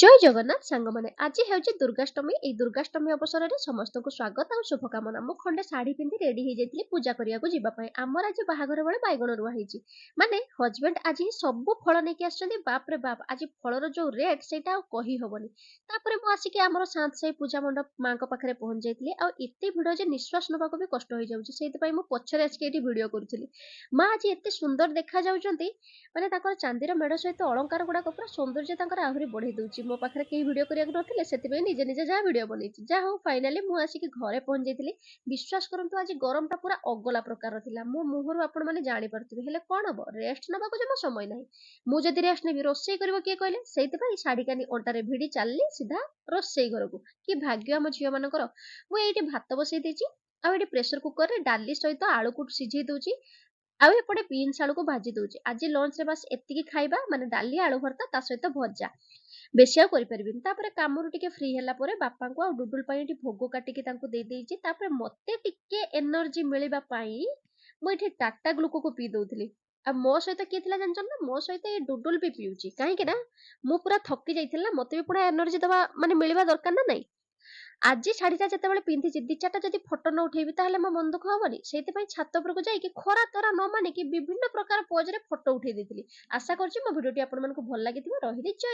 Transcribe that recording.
ଜୟ ଜଗନ୍ନାଥ ସାଙ୍ଗମାନେ, ଆଜି ହେଉଛି ଦୁର୍ଗାଷ୍ଟମୀ। ଏଇ ଦୁର୍ଗାଷ୍ଟମୀ ଅବସରରେ ସମସ୍ତଙ୍କୁ ସ୍ୱାଗତ ଆଉ ଶୁଭକାମନା। ମୁଁ ଖଣ୍ଡେ ଶାଢ଼ୀ ପିନ୍ଧି ରେଡି ହେଇଯାଇଥିଲି ପୂଜା କରିବାକୁ ଯିବା ପାଇଁ। ଆମର ଆଜି ବାହାଘର ବେଳେ ବାଇଗଣ ରୁଆ ହେଇଛି, ମାନେ ହଜବେଣ୍ଡ ଆଜି ହିଁ ସବୁ ଫଳ ନେଇକି ଆସିଛନ୍ତି। ବାପରେ ବାପ, ଆଜି ଫଳର ଯୋଉ ରେଟ୍ ସେଇଟା ଆଉ କହି ହବନି। ତାପରେ ମୁଁ ଆସିକି ଆମର ସାନ୍ତ ସାହି ପୂଜା ମଣ୍ଡପ ମାଙ୍କ ପାଖରେ ପହଞ୍ଚି ଯାଇଥିଲି। ଆଉ ଏତେ ଭିଡ଼ ଯେ ନିଶ୍ୱାସ ନେବାକୁ ବି କଷ୍ଟ ହେଇଯାଉଛି, ସେଇଥିପାଇଁ ମୁଁ ପଛରେ ଆସିକି ଏଇଠି ଭିଡ଼ିଓ କରୁଥିଲି। ମା ଆଜି ଏତେ ସୁନ୍ଦର ଦେଖାଯାଉଛନ୍ତି, ମାନେ ତାଙ୍କର ଚାନ୍ଦିର ମେଢ଼ ସହିତ ଅଳଙ୍କାର ଗୁଡ଼ାକ ପୁରା ସୌନ୍ଦର୍ଯ୍ୟ ତାଙ୍କର ଆହୁରି ବଢ଼େଇ ଦେଉଛି। ମୋ ପାଖରେ କେହି ଭିଡ଼ିଓ କରିବାକୁ ନଥିଲେ, ସେଥିପାଇଁ ନିଜେ ନିଜେ ଯାହା ଭିଡ଼ିଓ ବନେଇଛି। ଯାହା ହଉ, ଫାଇନାଲି ମୁଁ ଆସିକି ଘରେ ପହଞ୍ଚି ଯାଇଥିଲି। ବିଶ୍ୱାସ କରନ୍ତୁ, ଆଜି ଗରମଟା ପୁରା ଅଗଲା ପ୍ରକାରର ଥିଲା। ମୋ ମୁହଁରୁ ଆପଣମାନେ ଜାଣିପାରୁଥିବେ। ହେଲେ କ'ଣ ହବ, ରେଷ୍ଟ ନେବାକୁ ଜମା ସମୟ ନାହିଁ। ମୁଁ ଯଦି ରେଷ୍ଟ ନେବି, ରୋଷେଇ କରିବ କିଏ କହିଲେ? ସେଇଥିପାଇଁ ଶାଢ଼ୀ କାନି ଅଣ୍ଟାରେ ଭିଡ଼ି ଚାଲିଲି ସିଧା ରୋଷେଇ ଘରକୁ। କି ଭାଗ୍ୟ ଆମ ଝିଅମାନଙ୍କର! ମୁଁ ଏଇଠି ଭାତ ବସେଇ ଦେଇଛି, ଆଉ ଏଇଠି ପ୍ରେସର କୁକରରେ ଡାଲି ସହିତ ଆଳୁକୁ ସିଝେଇ ଦଉଛି, ଆଉ ଏପଟେ ବିନ୍ସ ଆଳୁକୁ ଭାଜି ଦଉଛି। ଆଜି ଲଞ୍ଚରେ ବାସ୍ ଏତିକି ଖାଇବା, ମାନେ ଡାଲି ଆଳୁ ଭର୍ତ୍ତା ତା ସହିତ ଭଜା, ବେଶୀ ଆଉ କରିପାରିବିନି। ତାପରେ କାମରୁ ଟିକେ ଫ୍ରି ହେଲା ପରେ ବାପାଙ୍କୁ ଆଉ ଡୁଡୁଲ ପାଇଁ ଏଠି ଭୋଗ କାଟିକି ତାଙ୍କୁ ଦେଇଦେଇଛି। ତାପରେ ମତେ ଟିକେ ଏନର୍ଜି ମିଳିବା ପାଇଁ ମୁଁ ଏଠି ଟାଟା ଗ୍ଲୁକୋକୁ ପିଇ ଦଉଥିଲି। ଆଉ ମୋ ସହିତ କିଏ ଥିଲା ଜାଣିଛ ନା? ମୋ ସହିତ ଏଇ ଡୁଡୁଲ ବି ପିଉଛି, କାହିଁକି ନା ମୁଁ ପୁରା ଥକି ଯାଇଥିଲି ନା, ମତେ ବି ପୁରା ଏନର୍ଜି ଦବା ମାନେ ମିଳିବା ଦରକାର ନା ନାଇଁ? ଆଜି ଶାଢ଼ୀଟା ଯେତେବେଳେ ପିନ୍ଧିଛି, ଦି ଚାରିଟା ଯଦି ଫଟୋ ନ ଉଠେଇବି ତାହେଲେ ମୋ ମନ ଦୁଃଖ ହବନି। ସେଇଥିପାଇଁ ଛାତ ଉପରକୁ ଯାଇକି ଖରା ତରା ନ ମାନିକି ବିଭିନ୍ନ ପ୍ରକାର ପୋଜରେ ଫଟୋ ଉଠେଇ ଦେଇଥିଲି। ଆଶା କରୁଛି ମୋ ଭିଡ଼ିଓଟି ଆପଣମାନଙ୍କୁ ଭଲ ଲାଗିଥିବ। ରହିଲି, ଜୟ।